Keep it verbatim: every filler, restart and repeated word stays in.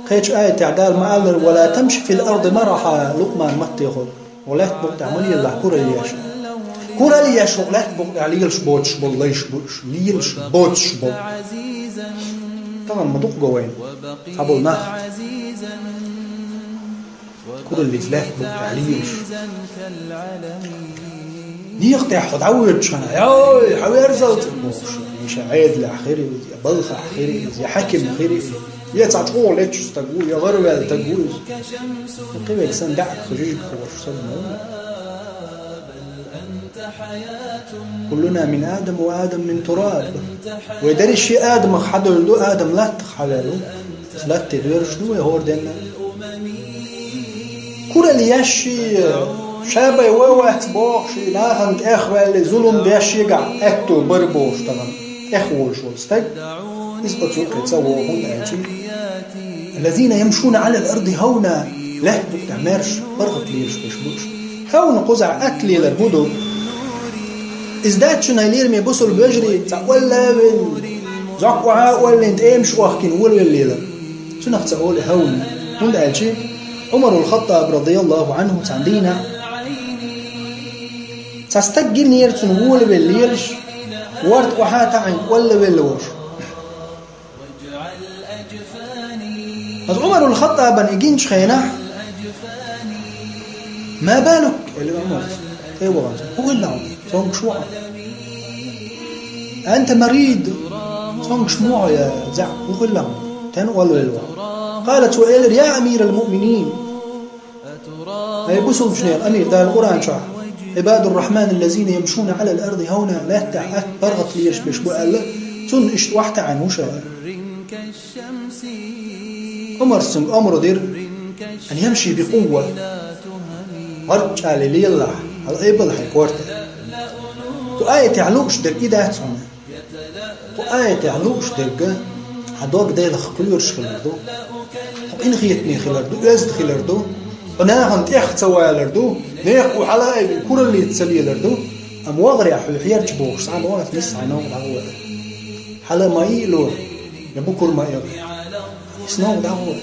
Кхечу аятехь Дала ма-аллара: «Ва ла тамши фил арди мараха», Лукъман маттехула. Хьо лаьтта букъа тӀехь ма лелалахь куралла еш. Куралла еш хьо лаьтта букъа тӀехь лелаш боцуш болу лайш бу уьш, лелаш боцуш болу. Тахана ма дукха го вайна цхьаболу нах. Кураллица лаьтта букъа тӀехь лелаш. Некха тӀехь хьо дӀавоьдучу хенахь, яй, хьан верзалц бохуш, я ша Ӏедалехь хир иза, я балхахь хир иза, я хьаькам хир иза, я цхьа чӀогӀа леччу стаг ву, я гӀараваьлла стаг ву иза. Кхин верг санна даьӀахк жижиг хьоьжуш санна ма ву. «Куллуна мин Адам ва Адам мин тураб». Вай дерриш а Адамах хьадевлла ду, Адам латтах хьаваьлла ву. Латте доьрзуш ду вай хӀора денна. Куралла еш ши, ша бен вай вац бохуш, ши нахана тӀехваьлла, зулам деш шегахь аьтто бара бохуш тахана тӀехволуш волу стаг, иза оцу юккъе ца вогӀу, хӀунда аьлча: «Аллазина ямшуна Ӏалал арди хьавна», лаьтта букъа тӀехь маьрша, паргӀат лелаш берш бу уьш. Хьавна кхузахь атта лелар хӀун ду? Иза дац шуна, хьай лераме бусалба вежарий, цхьа олла а велла, зӀок охьа а оллина, тӀемаш а охкина, волавелла лелар. Цунах ца олу хьавна. ХӀунда аьлча Ӏумарул Хаттаб, радияллаху Ӏанху, цхьана дийнахь цхьа стаг гинера цунна волавелла лелаш, ворта охьа а таӀийна, оллавелла волуш. Аса Ӏумарул Хаттабан и гинчу хенахь: «Ма балук?» — элира Ӏумарца. ТӀе а вахана: «ХӀун хилла хьуна? Цомгуш ву хьо?» «Анта марид?» — «Цомгуш ма ву хьо, я зӀе, хӀун хилла хьуна? Стенна оллавелла ву хьо?» Къала, цо элира: «Я амирал муъминин!» Ай бусалбачеран амир, Дала Къуръан чохь: «Ӏибадур-Рахьман аллазина ямшуна Ӏалал арди хьавна», лаьттахь атта паргӀат лелаш берш бу аьлла, цунна иштта охьатаьӀна ву ша. Ӏумарс цуьнга омра дира: «Ан ямши би къувва». ГӀарчӀале лелалахь, хьала айбала хьайн корта. Кху аятехь лууш дерг и дац хьуна. Кху аятехь лууш дерг: хьан дог Делах кхоьруш хилар ду, хьо къинхетаме хилар ду, оьзда хилар ду, хьо нахана тӀех ца валар ду, нехан хьала а айбина кураллица ца лелар ду, амма вахарехь хьоьга хьерча бохуш цхьа а ма вац, нисса хьайн новкъа дӀагӀо. Хьала ма ийла, я букур ма эгӀа. Нисса новкъа дӀагӀо.